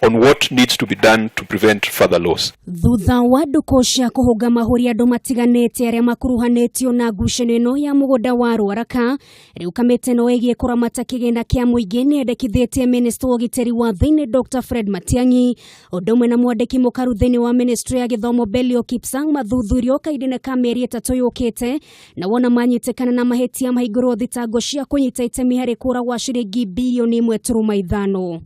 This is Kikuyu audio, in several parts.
On what needs to be done to prevent further loss. Thutha wa ndukũ cia kũhũnga mahũri andũ matiganĩte arĩa makuruhanĩtio na ngucanio ĩno ya mũgũnda wa Ruaraka, rĩu kamĩtĩ ĩno ĩgiĩ kũramata kĩgĩna kĩa mũingĩ nĩ yendekithĩtie minista wa ũgitĩri wa thĩinĩ Dr Fred Matiang'i ũndũ ũmwe na mwandĩki mũkaru thĩinĩ wa ministry ya gĩthomo Belio Kipsang mathuthurio kahinda-inĩ ka mĩeri 3 yũkĩte, na wona manyitĩkana na mahĩtia mahingũrwo thitango cia kũnyita itemi harĩ kũra gwa ciringi 1.5 bilioni.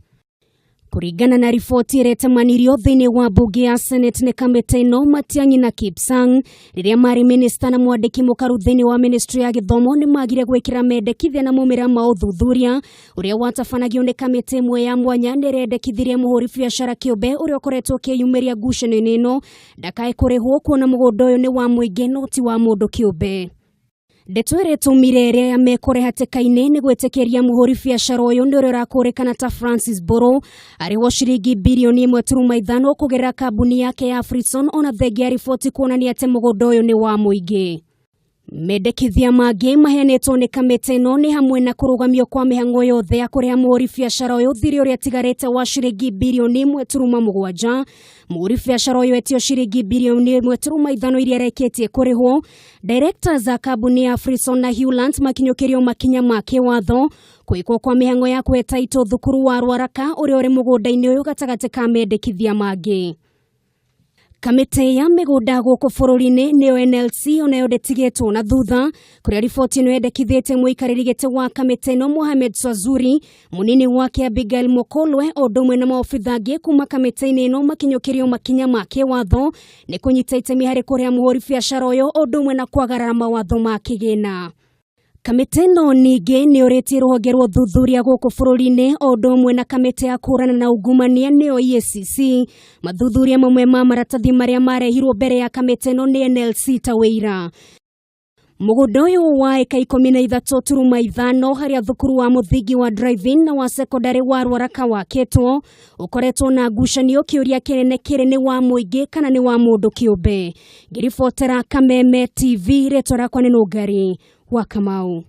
Kũringana na riboti ĩrĩa ĩtemanirio thĩinĩ wa mbunge ya Senate nĩ kamĩtĩ ĩno, Matiang'i na Kipsang rĩrĩa marĩ minista na mwandĩki mũkaru thĩinĩ wa ministry ya gĩthomo nĩ magire gwĩkĩra mendekithia na maumĩrĩra ma ũthuthuria ũrĩa watabanagio nĩ kamĩtĩ ĩmwe ya mwanya nĩ ĩrendekithirie mũhũri biacara kĩũmbe ũrĩa ũkoretwo ũkĩyumĩria ngucanio-inĩ ĩno ndakae kũrĩhwo kuona mũgũnda ũyũ nĩ wa mũingĩ no ti wa mũndũ kĩũmbe. Ndeto ĩrĩa ĩtũmire ĩrĩa mekore hatĩka-inĩ nĩ gwĩtĩkĩria mũhũri biacara ũyũ nĩ ũrĩa ũrakũrĩkana ta Francis Mburu arĩhwo ciringi 1.5 bilioni kũgerera kambuni yake ya Fritson, ona thengia ya riboti kuonania atĩ mũgũnda ũyũ nĩ wa mũingĩ. Mendekithia mangĩ maheanĩtwo nĩ kamĩtĩ ĩno nĩ hamwe na kũrũgamio kwa mĩhang'o yothe ya kũrĩha mũhũri biacara ũyũ thirĩ ũrĩa atigarĩte wa ciringi 1.7 bilioni. Mũhũri biacara ũyũ etio ciringi 1.5 bilioni iria arekĩtie kũrĩhwo. Directors a kambuni ya Fritson na Hewlands makinyũkĩrio makinya ma kĩwatho, kwĩkwo kwa mĩhang'o ya kũhe taitũ thukuru wa Ruaraka ũrĩa ũrĩ mũgũnda-inĩ ũyũ gatagatĩ ka mendekithia mangĩ. Kamĩtĩ ya mĩgũnda gũkũ bũrũri-inĩ nĩyo NLC onayo ndĩtigĩtwo na thutha, kũrĩa riboti ĩno yendekithĩtie mũikarĩri gĩtĩ wa kamĩtĩ ĩno Mohamed Swazuri, mũnini wake Abigail Mokolwe o ũndũ ũmwe na maobitha angĩ kuma kamĩtĩ-inĩ ĩno makinyũkĩrio makinya ma kĩwatho nĩ kũnyita itemi harĩ kũrĩha mũhũri biacara ũyũ o ũndũ ũmwe na kwagarara mawatho ma kĩgĩna. Kamĩtĩ ĩno ningĩ nĩ ũrĩtie rũhonge rwa ũthuthuria gũkũ bũrũri-inĩ o ũndũ ũmwe na kamĩtĩ ya kũhũrana na ungumania nĩyo EACC mathuthuria mamwe ma maratathi marĩa marehirwo mbere ya kamĩtĩ ĩno nĩ NLC ta wĩira. Mũgũnda ũyũ wa ĩka 13.5 harĩa thukuru wa mũthingi wa Drive-in na wa sekondari wa Ruaraka wakĩtwo ũkoretwo na ngucanio, kĩũria kĩnene kĩrĩ nĩ wa mũingĩ kana nĩ wa mũndũ kĩũmbe. Ngĩribotera Kameme TV, rĩtwa rĩakwa nĩ Nũngari wa Kamau.